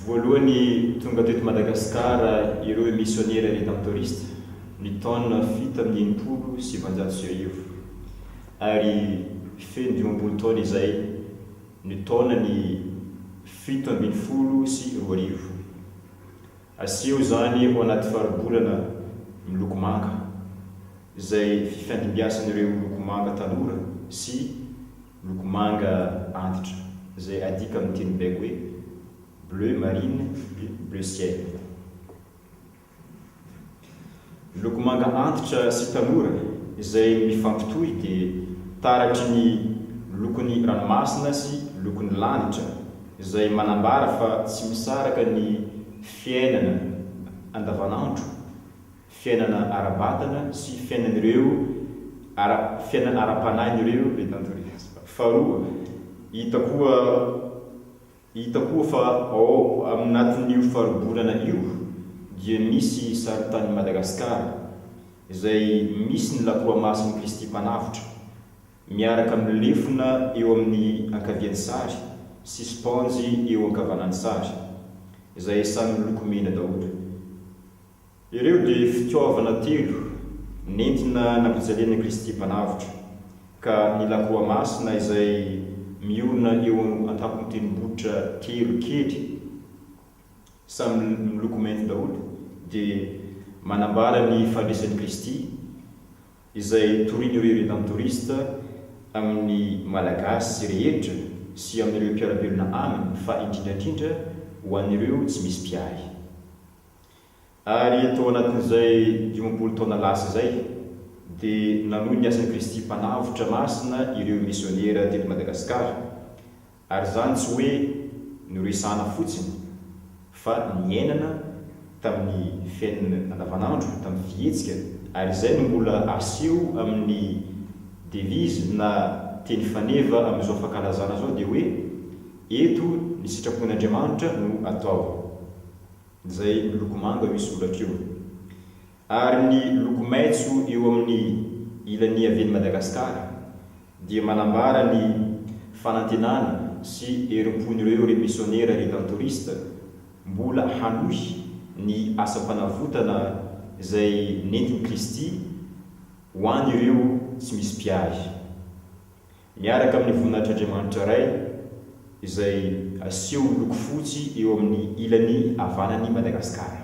Voalohany tonga teto Madagasikara ireo misionera Redemptoriste ny taona 1967 ary feno 50 taona izay ny taonany 2017. Aseho izany ao anaty faribolana miloko manga, izay fifandimbiasan'ireo loko manga tanora sy loko manga antitra, izay adika amin'ny teny baiko hoe bleu marine et bleu ciel. Ny loko manga antitra sy tanora izay mifampitohy dia taratry ny lokon'ny ranomasina sy lokon'ny lanitra izay manambara fa tsy misaraka ny fiainana andavanandro, fiainana ara-batana sy fiainan'ireo ara fiainana ara-panahin'ireo Faharoa, hita koa Hita koa fa ao aminatin'io faribolana io dia misy sarintanin'i Madagasikara izay misy ny Lakroa Masin'i Kristy Mpanavotra miaraka amin'ny lefona eo amin'ny ankavian'ny sary sy spaonjy eo ankavanan'ny sary izay samy miloko mena daholo. Ireo dia fitaovana telo nentina nampijaliana Kristy Mpanavotra, ka ny Lakroa Masina izay miorina eo an-tampon'ny tendrombohitra telo kely samy miloko mainty daholo dia manambara ny fandresen'i Kristy izay torian'ireo Redemptoriste amin'ny Malagasy rehetra sy amin'ireo mpiara-belona aminy fa indrindra indrindra ho an'ireo tsy misy mpiahy. Ary tao anatin'izay 50 taona lasa izay, dia nanohy ny asan'i Kristy Mpanavotra Masina ireo misionera teto Madagasikara, ary izany tsy hoe noresahana fotsiny, fa niainana tamin'ny fiainana andavanandro, tamin'ny fihetsika, ary izay no mbola aseho amin'ny devise na teny faneva amin'izao fankalazana izao dia hoe, Eto ny sitrapon'Andriamanitra no atao. Izay miloko manga io soratra io. Ary ny loko maitso eo amin'ny ilany havian'i Madagasikara dia manambara ny fanantenana sy herim-pon'ireo remisionera redentorista mbola hanohy ny asam-panavotana izay nentin'i Kristy ho an'ireo tsy misy mpiahy. Miaraka amin'ny voninahitr'Andriamanitra Ray izay aseho miloko fotsy eo amin'ny ilany havanan'i Madagasikara.